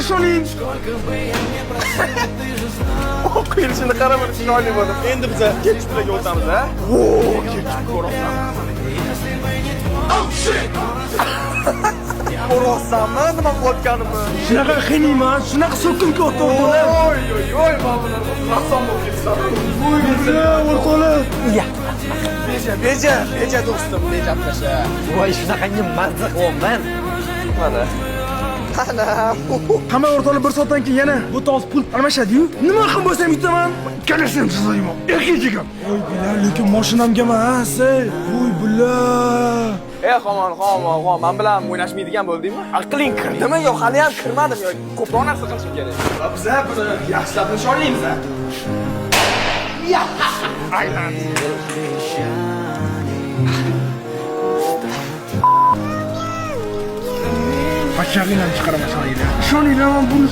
ishoning. Quyilishini qara, bir chiroyli bo'ldi. Endi biza ketchuplarga o'tamiz, a? Vo, ketchup ko'ryapsanmi? Oh shit! Ko'ryapsanmi nima qilayotganimni? Shunaqa qiymayman, shunaqa so'kkim katta, o'rtoqlar. Oy, oy, oy, mana bular rassom bo'lib ketsan. Voy, biza, o'rtoqlar. Beja, beja, beja do'stim, bejab tasha. Voy, shunaqangi mazza qilyapman. Mana. Mana. Hamma o'rtoqlar, bir soatdan keyin yana bu toz pul almashadi-yu. Nima qilib bo'lsam yutaman. Ikkalasini ham tuzayman. Erkak ekan. Voy bila, lekin mashinamga emas, ey. Voy bila. Ey, xomon, xomon, xomon, men bilan o'ynashmaydigan bo'ldingmi? Aqling kirdimi yo hali ham kirmadimi yo ko'proq narsa qilishim kerak? Biza buni yaxshilab nishonlaymiz, a? Aylandi. Pachag'inglarni chiqaraman, ishoninglar. Ishoninglar, man buni